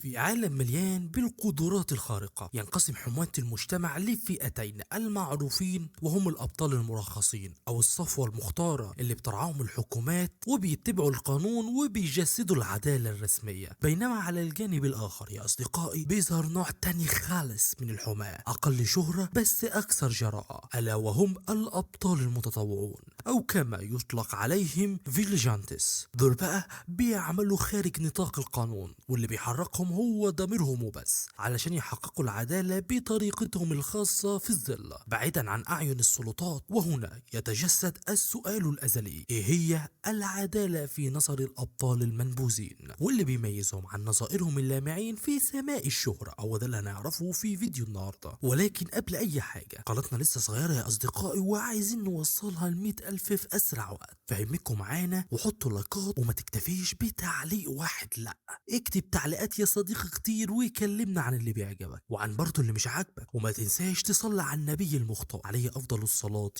في عالم مليان بالقدرات الخارقة ينقسم حماة المجتمع لفئتين: المعروفين وهم الأبطال المرخصين أو الصفوة المختارة اللي بترعاهم الحكومات وبيتبعوا القانون وبيجسدوا العدالة الرسمية، بينما على الجانب الآخر يا أصدقائي بيظهر نوع تاني خالص من الحماة، أقل شهرة بس أكثر جراءة، ألا وهم الأبطال المتطوعون أو كما يطلق عليهم vigilantes. دول بقى بيعملوا خارج نطاق القانون، واللي بيحركهم هو ضميرهم وبس، علشان يحققوا العدالة بطريقتهم الخاصة في الظل بعيدا عن أعين السلطات. وهنا يتجسد السؤال الأزلي: إيه هي العدالة في نظر الأبطال المنبوذين، واللي بيميزهم عن نظائرهم اللامعين في سماء الشهرة؟ أو ده اللي هنعرفه في فيديو النهاردة. ولكن قبل أي حاجة، قناتنا لسه صغيرة يا أصدقائي وعايزين نوصلها ل100,000 في أسرع وقت، فهمكم معانا وحطوا لايكات وما تكتفيش بتعليق واحد، لا اكتب تعليقات يا صديقي كتير وكلمنا عن اللي بيعجبك وعن برضه اللي مش عاجبك، وما تنساش تصلي على النبي المختار عليه افضل الصلاة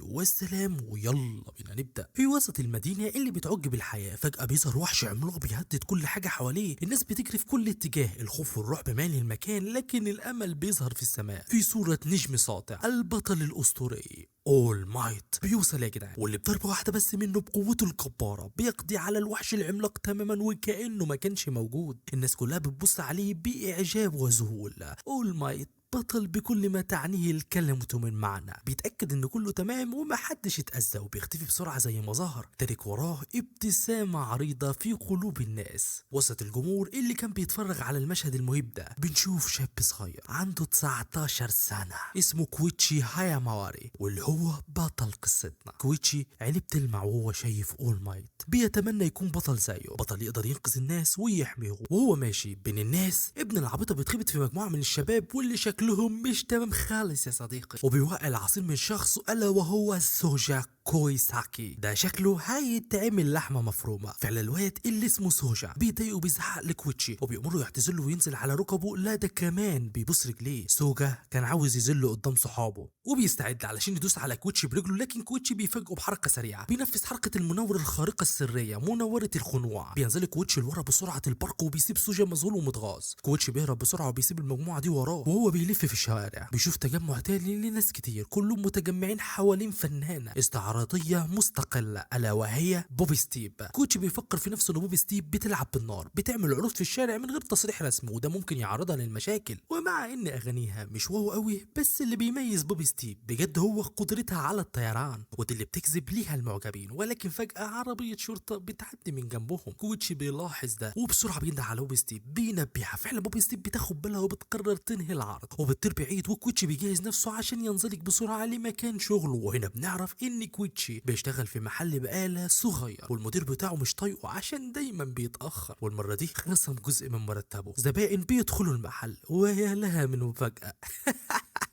والسلام. ويلا بينا نبدأ. في وسط المدينة اللي بتعج بالحياة فجأة بيظهر وحش عملاق بيهدد كل حاجة حواليه، الناس بتجري في كل اتجاه، الخوف والرعب مالي المكان، لكن الامل بيظهر في السماء في صورة نجم ساطع، البطل الاسطوري اول مايت بيوصل يا جدعان، واللي بضربة واحدة بس منه بقوته الجبارة بيقضي على الوحش العملاق تماما وكأنه ما كانش موجود. الناس كلها بتبص عليه بإعجاب وذهول. اول مايت بطل بكل ما تعنيه الكلمة من معنى، بيتأكد ان كله تمام ومحدش اتأذى، وبيختفي بسرعة زي ما ظهر، تارك وراه ابتسامة عريضة في قلوب الناس. وسط الجمهور اللي كان بيتفرج على المشهد المهيب ده بنشوف شاب صغير عنده 19 سنة اسمه كويتشي هايامواري، واللي هو بطل قصتنا. كويتشي عينيه بتلمع وهو شايف اول مايت، بيتمنى يكون بطل زيه، بطل يقدر ينقذ الناس ويحميهم. وهو ماشي بين الناس ابن العبيطة بيتخبط في مجموعة من الشباب واللي شكلهم مش تمام خالص يا صديقي، وبيوقع العصير من شخص الا وهو سوجا كويساكي. ده شكله هيتعمل لحمه مفرومه. فعلا الواد اللي اسمه سوجا بيضايقه وبيزعق لكويتشي وبيأمره يعتذر له وينزل على ركبه، لا ده كمان بيبوس رجليه. سوجا كان عاوز يذله قدام صحابه وبيستعد علشان يدوس على كويتشي برجله، لكن كويتشي بيفاجئه بحركة سريعة، بينفذ حركة المناوره الخارقة السرية، مناوره الخنوع. بينزل كويتشي لورا بسرعة البرق وبيسيب سوجا مذهول ومتغاظ. كويتشي بيهرب بسرعة وبيسيب المجموعة دي وراه، وهو بيلف في الشوارع بيشوف تجمع تاني لناس كتير كلهم متجمعين حوالين فنانة استعراضيه مستقلة الا وهي بوبي ستيب. كويتشي بيفكر في نفسه ان بوبي ستيب بتلعب بالنار، بتعمل عروض في الشارع من غير تصريح رسمي، وده ممكن يعرضها للمشاكل. ومع ان اغانيها مش wow قوي، بس اللي بيميز بوبي ستيب بجد هو قدرتها على الطيران، ودي اللي بتجذب ليها المعجبين. ولكن فجأة عربية شرطة بتعدي من جنبهم، كويتشي بيلاحظ ده وبسرعة بينده على بوبي ستيب بينبهها. فعلا بوبي ستيب بتاخد بالها وبتقرر تنهي العرض وبتطير بعيد، وكويتشي بيجهز نفسه عشان ينزلق بسرعة لمكان شغله. وهنا بنعرف ان كويتشي بيشتغل في محل بقالة صغير، والمدير بتاعه مش طايقة عشان دايما بيتأخر، والمرة دي خصم جزء من مرتبه. زبائن بيدخلوا المحل ويا لها من مفاجأة.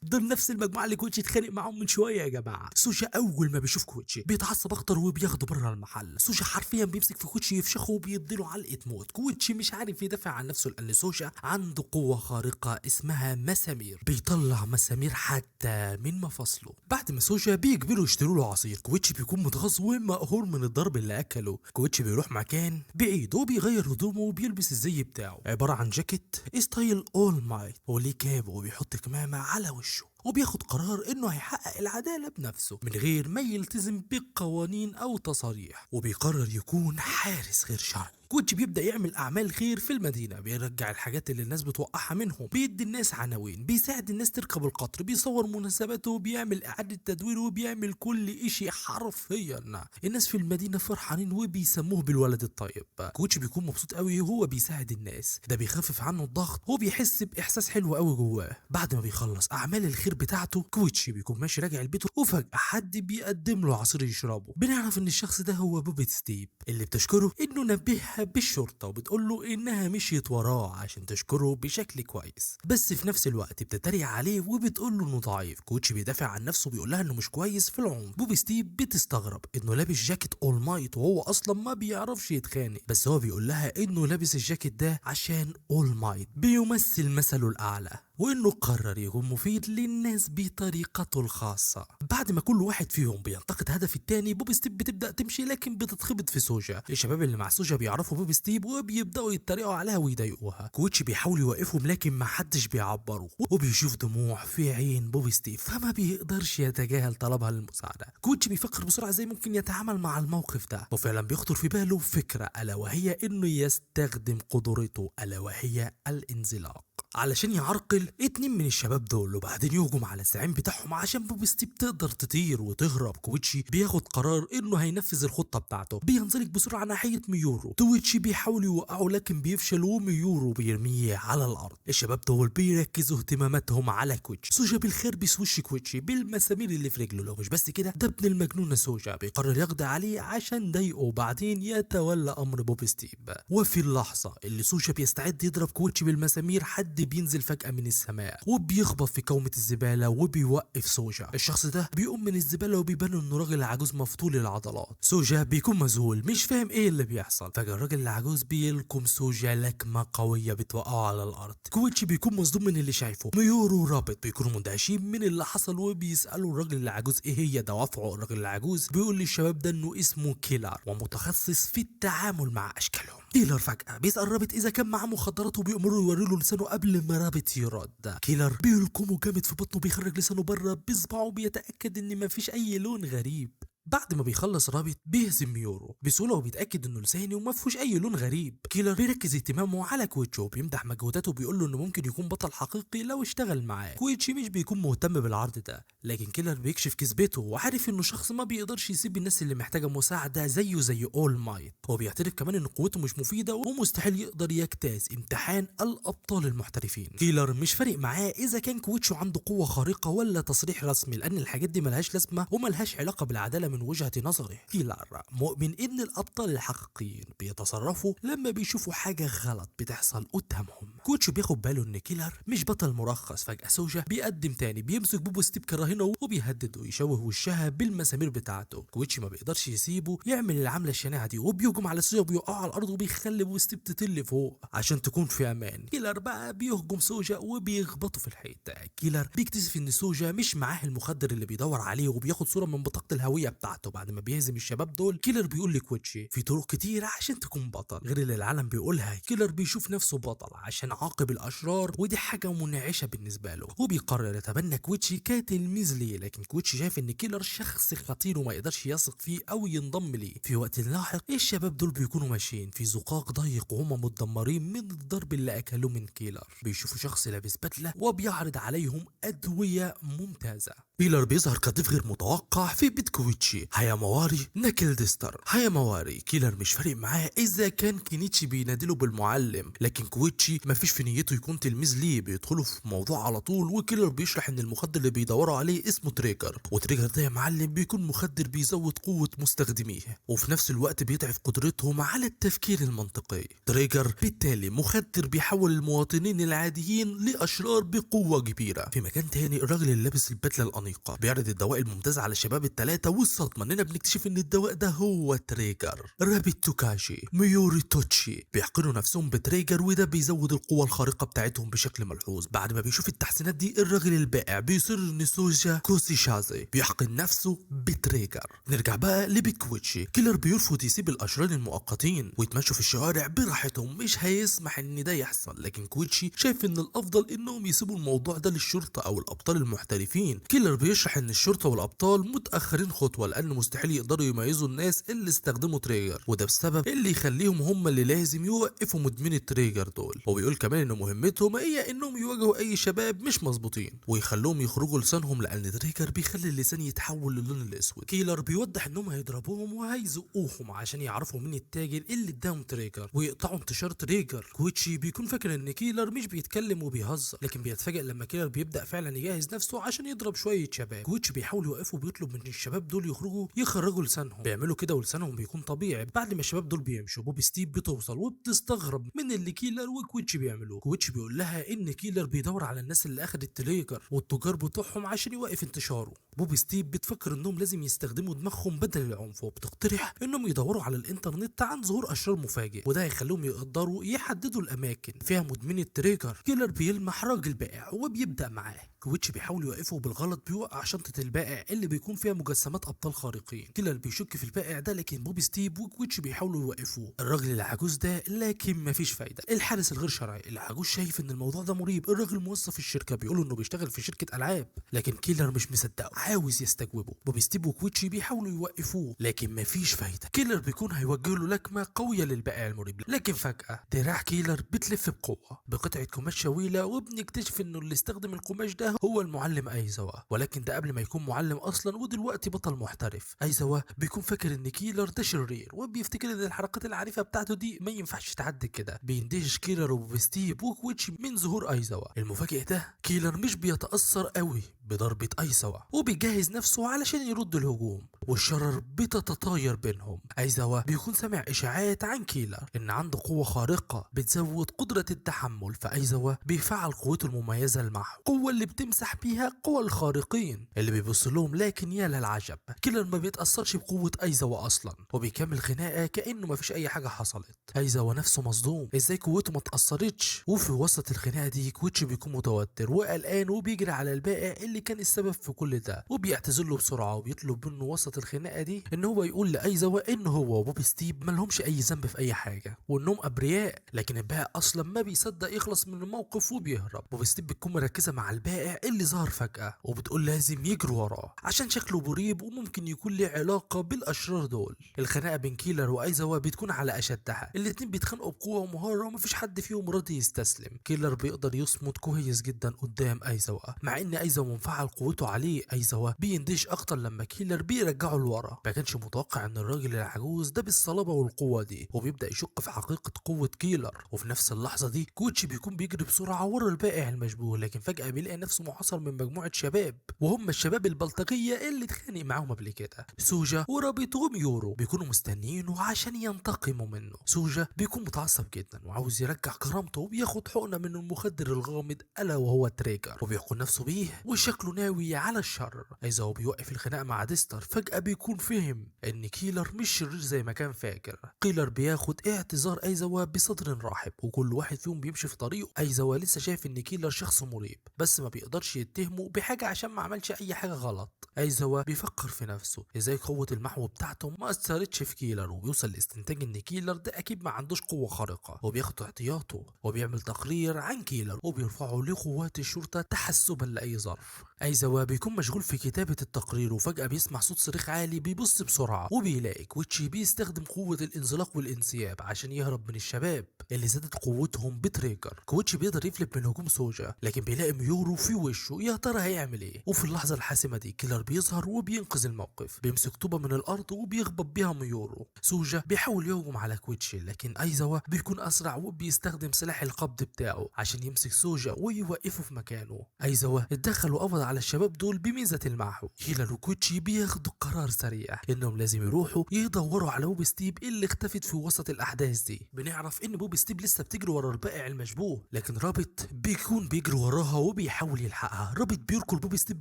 دول نفس المجموعة اللي كويتشي اتخانق معاهم من شوية يا جماعة. سوجا اول ما بيشوف كويتشي بيتعصب اكتر وبياخده بره المحل. سوجا حرفيا بيمسك في كويتشي يفشخه وبيديله علقه موت. كويتشي مش عارف يدافع عن نفسه لان سوجا عنده قوة خارقة اسمها مسامير، بيطلع مسامير حتى من مفاصله. بعد ما سوجا بيجبره يشتروا له عصير، كويتشي بيكون متغاظ ومقهور من الضرب اللي اكله. كويتشي بيروح مكان بعيد وبيغير هدومه وبيلبس الزي بتاعه عبارة عن جاكيت style اول مايت وليه كاب، وبيحط كمامه على وشه، وبياخد قرار انه هيحقق العدالة بنفسه من غير ما يلتزم بقوانين او تصاريح، وبيقرر يكون حارس غير شرعي. كويتشي بيبدأ يعمل أعمال خير في المدينة، بيرجع الحاجات اللي الناس بتوقعها منهم، بيدي الناس عناوين، بيساعد الناس تركب القطر، بيصور مناسباته، وبيعمل إعادة تدوير، وبيعمل كل إشي حرفيا. الناس في المدينة فرحانين وبيسموه بالولد الطيب. كويتشي بيكون مبسوط قوي وهو بيساعد الناس، ده بيخفف عنه الضغط وبيحس بإحساس حلو قوي جواه. بعد ما بيخلص أعمال الخير بتاعته، كويتشي بيكون ماشي راجع البيت، وفجأة حد بيقدم له عصير يشربه. بنعرف إن الشخص ده هو بوبي ستيب اللي بتشكره إنه نبهها بالشرطة وبتقول له إنها مشيت وراه عشان تشكره بشكل كويس، بس في نفس الوقت بتتريق عليه وبتقول له إنه ضعيف. كويتشي بيدافع عن نفسه بيقول لها إنه مش كويس في العنف. بوبي ستيب بتستغرب إنه لابس جاكيت اول مايت وهو أصلا ما بيعرفش يتخانق، بس هو بيقول لها إنه لابس الجاكيت ده عشان اول مايت بيمثل مثله الأعلى. وانه قرر يكون مفيد للناس بطريقته الخاصة. بعد ما كل واحد فيهم بينتقد هدف التاني، بوب ستيب بتبدأ تمشي لكن بتتخبط في سوجا. الشباب اللي مع سوجا بيعرفوا بوب ستيب وبيبدأوا يتريقوا عليها ويضايقوها. كويتشي بيحاول يوقفهم لكن ما حدش بيعبره، وبيشوف دموع في عين بوب ستيب فما بيقدرش يتجاهل طلبها للمساعدة. كويتشي بيفكر بسرعة ازاي ممكن يتعامل مع الموقف ده، وفعلا بيخطر في باله فكرة، ألا وهي انه يستخدم قدرته، ألا وهي الانزلاق، علشان يعرقل 2 من الشباب دول وبعدين يهجم على الزعيم بتاعهم عشان بوب ستيب تقدر تطير وتهرب. كويتشي بياخد قرار انه هينفذ الخطة بتاعته، بينزلق بسرعة ناحية ميورو. تويتشي بيحاول يوقعه لكن بيفشل وميورو بيرميه على الارض. الشباب دول بيركزوا اهتماماتهم على كويتشي. سوجا بالخير وش كويتشي بالمسامير اللي في رجله. لو مش بس كده، ده ابن المجنونة سوجا بيقرر يقضي عليه عشان ضايقه وبعدين يتولى امر بوب ستيب. وفي اللحظة اللي سوجا بيستعد يضرب كويتشي بالمسامير، حد بينزل فجأة من السماء وبيخبط في كومة الزبالة وبيوقف سوجا. الشخص ده بيقوم من الزبالة وبيبان انه راجل عجوز مفتول العضلات. سوجا بيكون مذهول مش فاهم ايه اللي بيحصل. فجأة الراجل العجوز بيلكم سوجا لكمة قوية بتوقعه على الارض. كويتشي بيكون مصدوم من اللي شايفه. ميورو ورابط بيكونوا مندهشين من اللي حصل وبيسألوا الراجل العجوز ايه هي دوافعه. الراجل العجوز بيقول للشباب ده انه اسمه كيلر ومتخصص في التعامل مع اشكالهم. كيلر فجأة بيسأل رابط إذا كان معاه مخدرات وبيأمره يوري له لسانه قبل ما رابط يرد. كيلر بيلكمه جامد في بطنه، بيخرج لسانه بره بصبعه وبيتأكد إن مفيش أي لون غريب. بعد ما بيخلص رابط بيهزم ميورو بسهولة وبيتاكد انه لساني وما فيهوش اي لون غريب. كيلر بيركز اهتمامه على كويتشي وبيمدح مجهوداته وبيقول له انه ممكن يكون بطل حقيقي لو اشتغل معاه. كويتشي مش بيكون مهتم بالعرض ده، لكن كيلر بيكشف كذبته وعارف انه شخص ما بيقدرش يسيب الناس اللي محتاجه مساعدة زيه زي اول مايت. هو بيعترف كمان ان قوته مش مفيدة ومستحيل يقدر يجتاز امتحان الابطال المحترفين. كيلر مش فارق معاه اذا كان كويتشي عنده قوة خارقة ولا تصريح رسمي، لان الحاجات دي ملهاش لازمه وملهاش علاقة بالعدالة من وجهة نظره. كيلر مؤمن ان الابطال الحقيقيين بيتصرفوا لما بيشوفوا حاجة غلط بتحصل قدامهم. كوتش بياخد باله ان كيلر مش بطل مرخص. فجأة سوجا بيقدم تاني، بيمسك بوبو ستيب كرهينه وبيهدده يشوه وشها بالمسامير بتاعته. كوتش ما بيقدرش يسيبه يعمل العملة الشنيعة دي وبيهجم على سوجا وبيوقعه على الارض وبيخلي بوبو ستيب تطل فوق عشان تكون في امان. كيلر بقى بيهجم سوجا وبيخبطه في الحيط. كيلر بيكتشف ان سوجا مش معاه المخدر اللي بيدور عليه وبياخد صورة من بطاقة الهوية بتاعته. بعد ما بيهزم الشباب دول، كيلر بيقول لكويتشي في طرق كتير عشان تكون بطل غير اللي العالم بيقولها. كيلر بيشوف نفسه بطل عشان عاقب الاشرار ودي حاجة منعشه بالنسبة له، وبيقرر يتبنى كويتشي كتلميذ ليه. لكن كويتشي شايف ان كيلر شخص خطير وما يقدرش يثق فيه او ينضم ليه. في وقت لاحق الشباب دول بيكونوا ماشيين في زقاق ضيق وهم متدمرين من الضرب اللي اكلوه من كيلر. بيشوفوا شخص لابس بدله وبيعرض عليهم ادوية ممتازة. كيلر بيظهر كضيف غير متوقع في بيت كويتشي. هيامواري ناكل ديستر. هيامواري كيلر مش فارق معاه اذا كان كينيتشي بينادله بالمعلم، لكن كويتشي مفيش في نيته يكون تلميذ ليه. بيدخلوا في موضوع على طول، وكيلر بيشرح ان المخدر اللي بيدوروا عليه اسمه تريجر، وتريجر ده يا معلم بيكون مخدر بيزود قوة مستخدميه وفي نفس الوقت بيضعف قدرتهم على التفكير المنطقي. تريجر بالتالي مخدر بيحول المواطنين العاديين لاشرار بقوة كبيرة. في مكان تاني الراجل اللي لابس البدلة الانيقة بيعرض الدواء الممتاز على الشباب الثلاثة، والصدمة اننا بنكتشف ان الدواء ده هو تريجر. رابيت توكاجي ميوري توتشي بيحقنوا نفسهم بتريجر، وده بيزود القوة الخارقة بتاعتهم بشكل ملحوظ. بعد ما بيشوف التحسينات دي الراجل البائع بيصر ان سوجا كوسي شازي بيحقن نفسه بتريجر. نرجع بقى لبيت كويتشي. كيلر بيرفض يسيب الاشرار المؤقتين ويتمشوا في الشوارع براحتهم، مش هيسمح ان ده يحصل. لكن كويتشي شايف ان الافضل انهم يسيبوا الموضوع ده للشرطة او الابطال المحترفين. كيلر بيشرح ان الشرطة والابطال متاخرين خطوة لان مستحيل يقدروا يميزوا الناس اللي استخدموا تريجر، وده بسبب اللي يخليهم هم اللي لازم يوقفوا مدمني التريجر دول. وبيقول كمان ان مهمتهم هي انهم يواجهوا اي شباب مش مظبوطين ويخلوهم يخرجوا لسانهم، لان تريجر بيخلي اللسان يتحول للون الاسود. كيلر بيوضح انهم هيضربوهم وهيزقوهم عشان يعرفوا مين التاجر اللي اداهم تريجر ويقطعوا انتشار تريجر. كويتشي بيكون فاكر ان كيلر مش بيتكلم وبيهزر، لكن بيتفاجئ لما كيلر بيبدا فعلا يجهز نفسه عشان يضرب شوية شباب. كويتشي بيحاول يوقفه وبيطلب من الشباب دول يخرجوا يخرجوا يخرجوا لسانهم، بيعملوا كده ولسانهم بيكون طبيعي. بعد ما الشباب دول بيمشوا بوبي ستيب بتوصل وبتستغرب من اللي كيلر وكويتشي بيعملوه. كويتشي بيقول لها ان كيلر بيدور على الناس اللي اخدت تريجر والتجار بتوعهم عشان يوقف انتشاره. بوبي ستيب بتفكر انهم لازم يستخدموا دماغهم بدل العنف، وبتقترح انهم يدوروا على الانترنت عن ظهور اشرار مفاجئ، وده هيخليهم يقدروا يحددوا الاماكن فيها مدمني التريجر. كيلر بيلمح راجل بائع وبيبدا معاه. كويتشي بيحاول يوقفه بالغلط بيوقع شنطه البائع اللي بيكون فيها مجسمات ابطال خارقين. كيلر بيشك في البائع ده، لكن بوبي ستيب وكويتشي بيحاولوا يوقفوه الراجل العجوز ده، لكن مفيش فايده. الحارس الغير شرعي العجوز شايف ان الموضوع ده مريب. الراجل موظف الشركة بيقول انه بيشتغل في شركة العاب، لكن كيلر مش مصدقه، عاوز يستجوبه. بوبي ستيب وكويتشي بيحاولوا يوقفوه لكن مفيش فايده. كيلر بيكون هيوجه له لكمه قوية للبائع المريب، لكن فجاة دراع كيلر بتلف بقوة بقطعه قماش شويله، وبنكتشف انه اللي استخدم القماش ده هو المعلم ايزاوا، ولكن ده قبل ما يكون معلم اصلا ودلوقتي بطل محترف. ايزاوا بيكون فاكر ان كيلر ده شرير، وبيفتكر ان الحركات العنيفة بتاعته دي ما ينفعش تعدي كده. بيندهش كيلر وبوبي ستيب وكويتشي من ظهور ايزاوا المفاجئ ده. كيلر مش بيتاثر قوي بضربة ايزاوا وبيجهز نفسه علشان يرد الهجوم، والشرر بتتطاير بينهم. ايزاوا بيكون سامع اشاعات عن كيلر ان عنده قوة خارقة بتزود قدرة التحمل، فايزاوا بيفعل قوته المميزة المحو، قوة اللي بتمسح بيها قوى الخارقين اللي بيبص لهم. لكن يا للعجب كيلر ما بيتأثرش بقوة ايزاوا اصلا، وبيكمل خناقة كأنه ما فيش اي حاجة حصلت. ايزاوا نفسه مصدوم ازاي قوته ما اتأثرتش. وفي وسط الخناقة دي كويتشي بيكون متوتر وقلقان وبيجري على البائع اللي كان السبب في كل ده، وبيعتذر له بسرعة وبيطلب منه وسط الخناقة دي ان هو يقول لايزاوا ان هو وبوبي ستيب مالهمش اي ذنب في اي حاجة وانهم ابرياء. لكن البائع اصلا ما بيصدق يخلص من الموقف وبيهرب. بوبي ستيب بتكون مركزه مع البائع اللي ظهر فجاة وبتقول لازم يجروا وراه عشان شكله مريب وممكن يكون له علاقة بالاشرار دول. الخناقة بين كيلر وايزاوا بتكون على اشدها، الاتنين بيتخانقوا بقوة ومهارة ومفيش حد فيهم راضي يستسلم. كيلر بيقدر يصمد كويس جدا قدام ايزاوا، مع ان ايزاوا منفعل قوته عليه. ايزاوا بيندهش اكتر لما كيلر بيرجعه لورا، ما كانش متوقع ان الراجل العجوز ده بالصلابه والقوه دي، وبيبدا يشك في حقيقة قوة كيلر. وفي نفس اللحظة دي كوتشي بيكون بيجري بسرعة ورا البائع المشبوه، لكن فجاة بيلاقي نفسه محاصر من مجموعة شباب، وهم الشباب البلطجيه اللي اتخانق معاهم قبل كده. سوجا ورابيتو وميورو بيكونوا مستنيينه عشان ينتقموا منه. سوجا بيكون متعصب جدا وعاوز يرجع كرامته، وبياخد حقنه من المخدر الغامض الا وهو تريجر، وبيحقن نفسه بيه وشكله ناوي على الشر. ايزاوا بيوقف الخناقة مع ديستر، فجاة بيكون فهم ان كيلر مش شرير زي ما كان فاكر. كيلر بياخد اعتذار ايزاوا بصدر رحب، وكل واحد فيهم بيمشي في طريقه. ايزاوا لسه شايف ان كيلر شخص مريب، بس ما بيقدرش يتهمه بحاجة عشان ما عملش اي حاجة غلط. ايزاوا بيفكر في نفسه ازاي قوة المحو بتاعته ما اثرتش في كيلر، وبيوصل لاستنتاج ان كيلر ده اكيد ما عندوش قوة خارقة، وبياخد احتياطه وبيعمل تقرير عن كيلر وبيرفعه لقوات الشرطة تحسبا لاي ظرف. ايزاوا بيكون مشغول في كتابه التقرير، وفجاة بيسمع صوت صريخ عالي، بيبص بسرعة وبيلاقي كويتشي بيستخدم قوة الانزلاق والانسياب عشان يهرب من الشباب اللي زادت قوتهم بتريجر. كويتشي بيقدر يفلت من هجوم سوجا، لكن بيلاقي ميورو في وشه، يا ترى هيعمل ايه؟ وفي اللحظة الحاسمة دي كيلر بيظهر وبينقذ الموقف، بيمسك طوبة من الارض وبيخبط بيها ميورو. سوجا بيحاول يهجم على كويتشي، لكن ايزاوا بيكون اسرع وبيستخدم سلاح القبض بتاعه عشان يمسك سوجا ويوقفه في مكانه. ايزاوا اتدخل وقبض على الشباب دول بميزه المحو. كيلر وكويتشي بياخدوا قرار سريع انهم لازم يروحوا يدوروا على بوبي ستيب اللي اختفت في وسط الاحداث دي. بنعرف ان بوبي ستيب لسه بتجري ورا البائع المشبوه، لكن رابط بيكون بيجري وراها وبيحاول يلحقها. رابط بيركل بوبي ستيب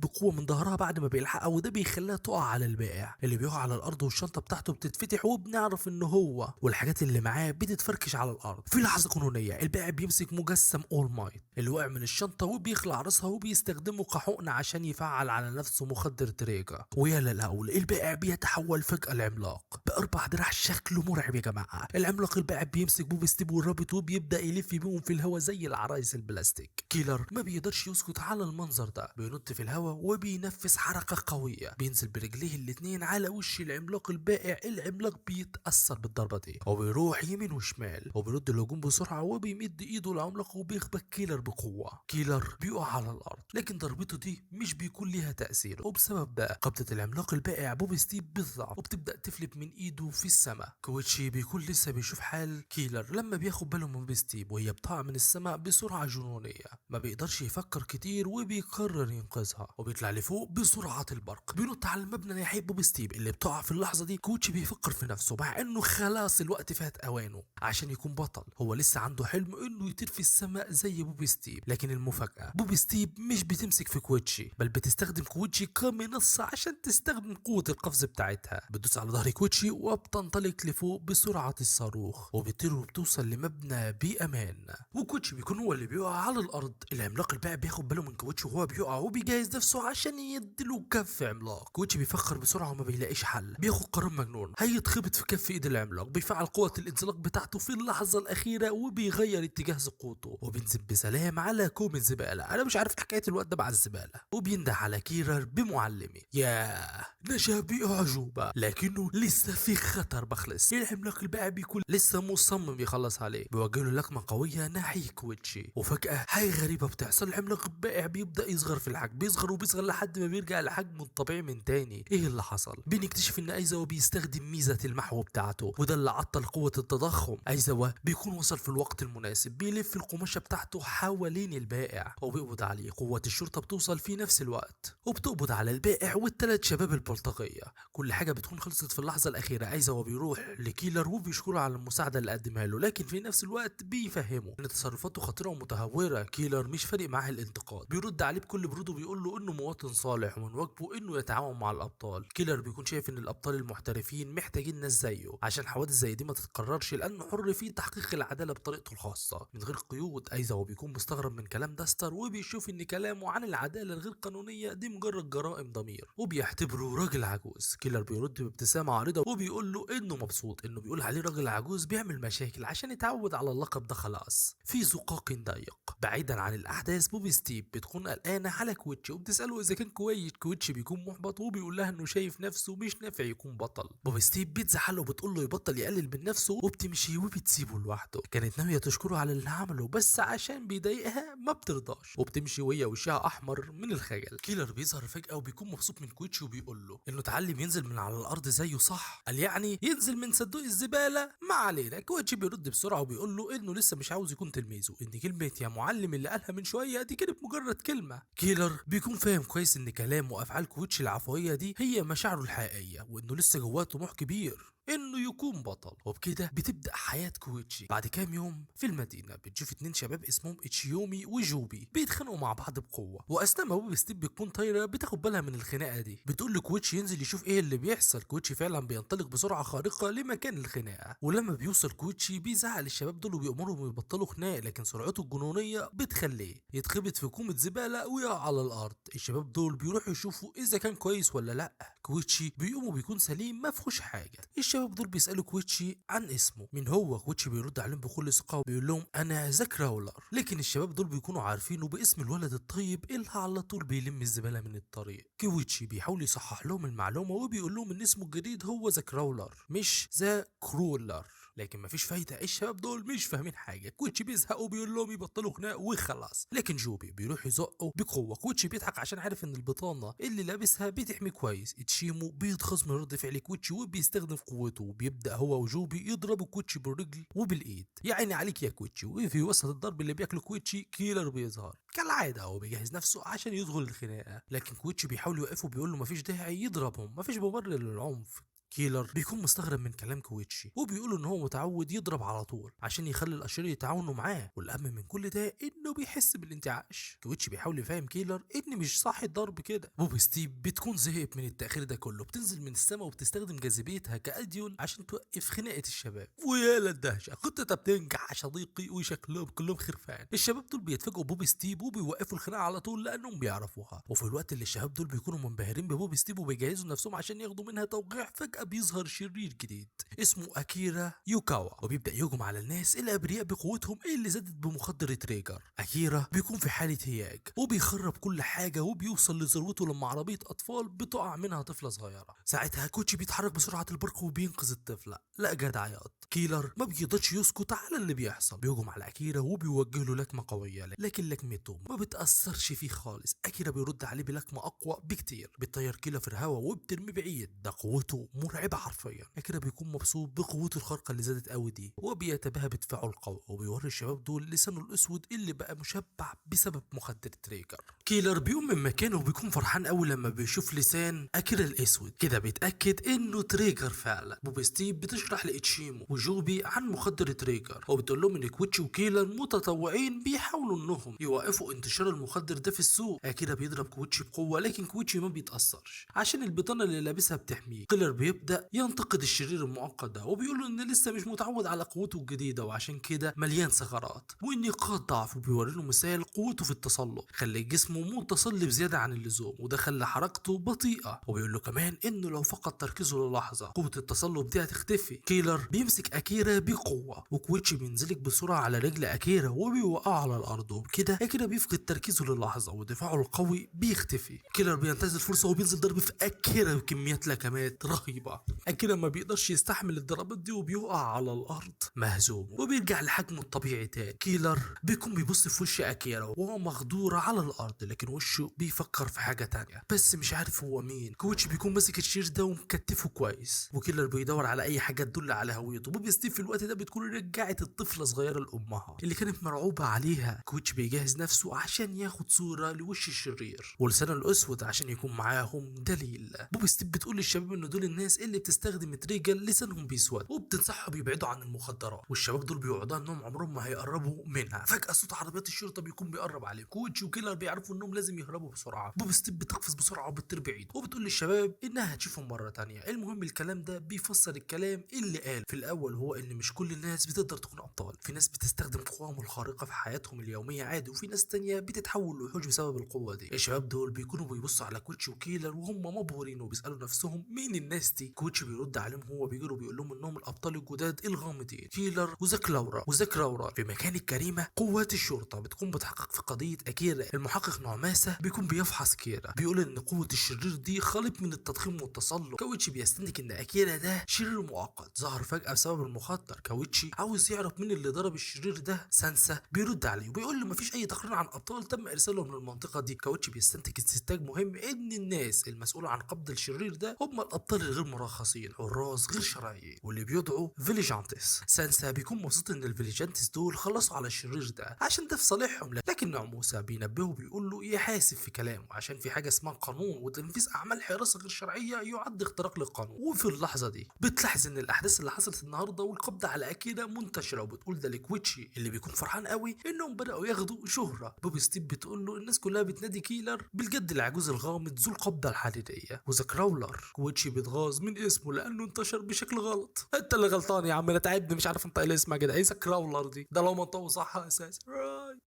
بقوة من ظهرها بعد ما بيلحقها، وده بيخليها تقع على البائع اللي بيقع على الارض والشنطه بتاعته بتتفتح، وبنعرف ان هو والحاجات اللي معاه بتتفركش على الارض. في لحظة قانونية البائع بيمسك مجسم اول مايت اللي وقع من الشنطة وبيخلع راسها وبيستخدمه كحقنه عشان يفعل على نفسه مخدر تريجا. ويا للهول البائع بيتحول فجاة لعملاق باربع دراع شكله مرعب يا جماعة. العملاق البائع بيمسك بوبي ستيب والرابط وبيبدا يلف بيهم في الهواء زي العرايس البلاستيك. كيلر ما بيقدرش يسكت على المنظر ده، بينط في الهواء وبينفذ حركة قوية، بينزل برجليه الاتنين على وش العملاق البائع. العملاق بيتاثر بالضربه دي وبيروح يمين وشمال وبيرد الهجوم بسرعة وبيمد ايده العملاق وبيخبط كيلر بقوة. كيلر بيقع على الارض، لكن ضربته دي دي مش بيكون ليها تأثير، وبسبب ده قبضة العملاق البائع بوبي ستيب بتضعف وبتبدأ تفلت من ايده في السماء. كويتشي بيكون لسه بيشوف حال كيلر لما بياخد باله من بوبي ستيب وهي بتقع من السماء بسرعة جنونية، ما بيقدرش يفكر كتير وبيقرر ينقذها، وبيطلع لفوق بسرعة البرق، بينط على المبنى ناحية بوبي ستيب اللي بتقع في اللحظة دي. كوتشي بيفكر في نفسه مع انه خلاص الوقت فات اوانه عشان يكون بطل، هو لسه عنده حلم انه يطير في السماء زي بوبي ستيب. لكن المفاجأة بوبي ستيب مش بتمسك في كوتشي، بل بتستخدم كوتشي كمنصة عشان تستخدم قوة القفز بتاعتها. بتدوس على ظهر كوتشي وبتنطلق لفوق بسرعة الصاروخ، وبتطير وبتوصل لمبنى بأمان، وكوتشي بيكون هو اللي بيقع على الأرض. العملاق البائع بياخد باله من كوتشي وهو بيقع وبيجهز نفسه عشان يديله كف عملاق. كوتشي بيفكر بسرعة وما بيلاقيش حل، بياخد قرار مجنون، هيتخبط في كف ايد العملاق، بيفعل قوة الانزلاق بتاعته في اللحظة الأخيرة وبيغير اتجاه سقوطه، وبينزل بسلام على كوم الزبالة. أنا مش عارف حكاية الوقت ده مع الزبالة. وبينده على كيلر بمعلمي، ياه نجا بأعجوبة، لكنه لسه في خطر بخلص. العملاق البائع بيكون لسه مصمم يخلص عليه، بيوجه له لكمة قوية ناحية كويتشي، وفجأة حاجة غريبة بتحصل. العملاق البائع بيبدأ يصغر في الحجم، بيصغر وبيصغر لحد ما بيرجع لحجمه الطبيعي من تاني. ايه اللي حصل؟ بنكتشف ان ايزاوا بيستخدم ميزة المحو بتاعته، وده اللي عطل قوة التضخم. ايزاوا بيكون وصل في الوقت المناسب، بيلف القماشة بتاعته حوالين البائع وبيقبض عليه. قوة الشرطة بتوصل في نفس الوقت وبتقبض على البائع والثلاث شباب البلطجية. كل حاجة بتكون خلصت في اللحظة الأخيرة. ايزاوا بيروح لكيلر وبيشكره على المساعدة اللي قدمها له، لكن في نفس الوقت بيفهمه ان تصرفاته خطيرة ومتهورة. كيلر مش فارق معاه الانتقاد، بيرد عليه بكل برود وبيقول له انه مواطن صالح ومن واجبه انه يتعاون مع الابطال. كيلر بيكون شايف ان الابطال المحترفين محتاجين ناس زيه عشان حوادث زي دي ما تتكررش، لانه حر في تحقيق العدالة بطريقته الخاصة من غير قيود. ايزاوا بيكون مستغرب من كلام داستر وبيشوف ان كلامه عن العدالة الغير قانونية دي مجرد جرائم ضمير، وبيعتبره راجل عجوز. كيلر بيرد بابتسامة عريضة وبيقول له انه مبسوط انه بيقول عليه راجل عجوز بيعمل مشاكل عشان يتعود على اللقب ده خلاص. في زقاق ضيق بعيدا عن الاحداث، بوبي ستيب بتكون قلقانة على كويتشي وبتساله اذا كان كويس. كويتشي بيكون محبط وبيقول لها انه شايف نفسه مش نافع يكون بطل. بوبي ستيب بتزعله وبتقول له يبطل يقلل من نفسه، وبتمشي وبتسيبه لوحده. كانت ناوية تشكره على اللي عمله بس عشان بيضايقها ما بترضاش، وبتمشي وهي وشها احمر من الخجل. كيلر بيظهر فجاة وبيكون مبسوط من كويتشي وبيقول له انه اتعلم ينزل من على الارض زيه صح، قال يعني ينزل من صندوق الزبالة. ما علينا. كويتشي بيرد بسرعة وبيقول له انه لسه مش عاوز يكون تلميذه، ان كلمة يا معلم اللي قالها من شوية دي كانت مجرد كلمة. كيلر بيكون فاهم كويس ان كلامه وافعال كويتشي العفوية دي هي مشاعره الحقيقية، وانه لسه جواه طموح كبير انه يكون بطل. وبكده بتبدا حياة كويتشي. بعد كام يوم في المدينة بتشوف اتنين شباب اسمهم اتشيومي وجوبي بيتخانقوا مع بعض بقوة، واثناء ما بوبي ستيب بتكون طايره بتاخد بالها من الخناقة دي، بتقول لكويتشي ينزل يشوف ايه اللي بيحصل. كويتشي فعلا بينطلق بسرعة خارقة لمكان الخناقة، ولما بيوصل كويتشي بيزعق للشباب دول وبيأمرهم يبطلوا خناق، لكن سرعته الجنونيه بتخليه يتخبط في كومة زبالة ويقع على الارض. الشباب دول بيروحوا يشوفوا اذا كان كويس ولا لا. كويتشي بيقوم وبيكون سليم ما فيهوش حاجة. الشباب دول بيسالوا كويتشي عن اسمه مين هو. كويتشي بيرد عليهم بكل ثقة وبيقول لهم انا ذا كراولر، لكن الشباب دول بيكونوا عارفينه باسم الولد الطيب اللي على طول بيلم الزبالة من الطريق. كويتشي بيحاول يصحح لهم المعلومة وبيقول لهم ان اسمه الجديد هو ذا كراولر مش ذا كرولر، لكن مفيش فايده، الشباب دول مش فاهمين حاجة. كويتشي بيزهق وبيقول لهم يبطلوا خناق وخلاص، لكن جوبي بيروح يزقه بقوة. كويتشي بيضحك عشان عارف ان البطانة اللي لابسها بتحمي كويس. اتشيمو بيتخص من رد فعل كويتشي وبيستخدم قوته، وبيبدا هو وجوبي يضربوا كويتشي بالرجل وبالايد. يا عيني عليك يا كويتشي. وفي وسط الضرب اللي بياكله كويتشي كيلر بيظهر كالعادة، هو بيجهز نفسه عشان يدخل الخناقة، لكن كويتشي بيحاول يوقفه وبيقول له مفيش داعي يضربهم، مفيش مبرر للعنف. كيلر بيكون مستغرب من كلام كويتشي وبيقول ان هو متعود يضرب على طول عشان يخلي الاشرار يتعاونوا معاه، والاهم من كل ده انه بيحس بالانتعاش. كويتشي بيحاول يفهم كيلر ان مش صح الضرب كده. بوبي ستيب بتكون زهقت من التاخير ده كله، بتنزل من السماء وبتستخدم جاذبيتها كاديول عشان توقف خناقه الشباب. ويا للدهشه خطتها بتنجح يا صديقي، وشكلهم كلهم خرفان. الشباب دول بيتفاجئوا بوبي ستيب وبيوقفوا الخناقة على طول لانهم بيعرفوها. وفي الوقت اللي الشباب دول بيكونوا منبهرين ببوبي ستيب وبيجهزوا نفسهم عشان ياخدوا منها توقيع، فجاة بيظهر شرير جديد اسمه أكيرا يوكاوا، وبيبدأ يهجم على الناس الأبرياء بقوتهم اللي زادت بمخدر تريجر. أكيرا بيكون في حالة هياج وبيخرب كل حاجة، وبيوصل لذروته لما عربية أطفال بتقع منها طفلة صغيرة. ساعتها كوتشي بيتحرك بسرعة البرق وبينقذ الطفلة. لا جدع يا قط. كيلر ما بيقدرش يسكت على اللي بيحصل، بيهجم على أكيرا وبيوجه له لكمة قوية، لكن لكمته ما بتأثرش فيه خالص. أكيرا بيرد عليه بلكمة أقوى بكتير، بتطير كيلر في الهواء وبترميه بعيد. ده قوته مرعبة حرفيا. أكيرا بيكون مبسوط بقوته الخارقة اللي زادت قوي دي، وبيتباهى بدفاعه القوي، وبيوري الشباب دول لسانه الأسود اللي بقى مشبع بسبب مخدر تريجر. كيلر بيقوم من مكانه وبيكون فرحان قوي لما بيشوف لسان أكيرا الأسود، كده بيتأكد إنه تريجر فعلا. بوب ستيف بتشرح لإتشيمو وجوبي عن مخدر تريجر، وبتقول لهم إن كويتشي وكيلر متطوعين بيحاولوا إنهم يوقفوا انتشار المخدر ده في السوق. أكيرا بيضرب كويتشي بقوة، لكن كويتشي ما بيتأثرش عشان البطانة اللي لابسها بتحميه. كيلر بيبدأ ينتقد الشرير المعقد ده، وبيقول له إن لسه مش متعود على قوته الجديدة، وعشان كده مليان ثغرات ونقاط ضعف، وبيوري له مثال قوته في التسلق خلى جسمه متصلب زيادة عن اللزوم، وده خلى حركته بطيئة. وبيقول له كمان إنه لو فقد تركيزه للحظة قوة التصلب دي هتختفي. كيلر بيمسك أكيرا بقوة، وكويتشي بينزلك بسرعة على رجل أكيرا وبيوقعه على الأرض، وبكده أكيرا بيفقد تركيزه للحظة ودفاعه القوي بيختفي. كيلر بينتهز الفرصة وبينزل ضرب في أكيرا بكميات لكمات رهيبة. أكيرا ما بيقدرش يستحمل الضربات دي وبيقع على الأرض مهزوم، وبيرجع لحجمه الطبيعي تاني. كيلر بيكون بيبص في وش أكيرا وهو مغدور على الأرض، لكن وشه بيفكر في حاجة تانية بس مش عارف هو مين. كويتشي بيكون ماسك الشرير ده ومكتفه كويس، وكيلر بيدور على أي حاجة تدل على هويته. بوب ستيف في الوقت ده بتكون رجعت الطفلة صغيرة لأمها اللي كانت مرعوبة عليها. كويتشي بيجهز نفسه عشان ياخد صورة لوش الشرير ولسانه الأسود عشان يكون معاهم دليل. بوب ستيف بتقول للشباب إن دول الناس اللي بتستخدم تريجر لسانهم بيسود، وبتنصحهم يبعدوا عن المخدرات، والشباب دول بيوعدوها انهم عمرهم ما هيقربوا منها. فجأة صوت عربيات الشرطة بيكون بيقرب عليهم. كويتشي وكيلر بيعرفوا انهم لازم يهربوا بسرعة. بوب ستيف بتقفز بسرعة وبتطير بعيد، وبتقول للشباب انها هتشوفهم مرة تانية. المهم الكلام ده بيفسر الكلام اللي قال في الاول، هو ان مش كل الناس بتقدر تكون ابطال. في ناس بتستخدم قواهم الخارقة في حياتهم اليومية عادي، وفي ناس تانية بتتحول لوحوش بسبب القوة دي. الشباب دول بيكونوا بيبصوا على كويتشي وكيلر وهم مبهورين، وبيسألوا نفسهم مين الناس دي. كويتشي بيرد عليهم هو بيجري وبيقول لهم انهم الابطال الجداد الغامضين كيلر وزاك لاورا. في مكان الجريمة قوات الشرطة بتكون بتحقق في قضية اكيرا. المحقق نعماسه بيكون بيفحص كيرا، بيقول ان قوة الشرير دي خليط من التضخيم والتسلق. كويتشي بيستنتج ان اكيرا ده شرير مؤقت ظهر فجاة بسبب المخدر. كويتشي عاوز يعرف مين اللي ضرب الشرير ده. سانسا بيرد عليه وبيقول له مفيش اي تقرير عن ابطال تم ارسالهم للمنطقة دي. كويتشي بيستنتج استنتاج مهم ان الناس المسؤولة عن قبض الشرير ده هم الابطال الغير مرخصين، حراس غير شرعيين واللي بيدعوا vigilantes. سانسا بيكون مبسوط ان ال vigilantes دول خلصوا على الشرير ده عشان ده في صالحهم، لكن نعموسا بينبهه بيقول له يحاسب في كلامه عشان في حاجة اسمها قانون، وتنفيذ اعمال حراسة غير شرعية يعد اختراق للقانون. وفي اللحظة دي بتلاحظ ان الاحداث اللي حصلت النهارده والقبض على اكيرا منتشرة، وبتقول ده لكويتشي اللي بيكون فرحان قوي انهم بداوا ياخدوا شهره. بوب ستيف بتقول له الناس كلها بتنادي كيلر بالجد العجوز الغامض ذو القبضة الحديدية وزاكراولر. كويتشي بيتغاظ من اسمه لانه انتشر بشكل غلط. انت اللي غلطان يا عم، انا تعبت مش عارف انطق الاسم يا جدع. ايه زاكراولر دي؟ ده لو منطقة صح اساسا.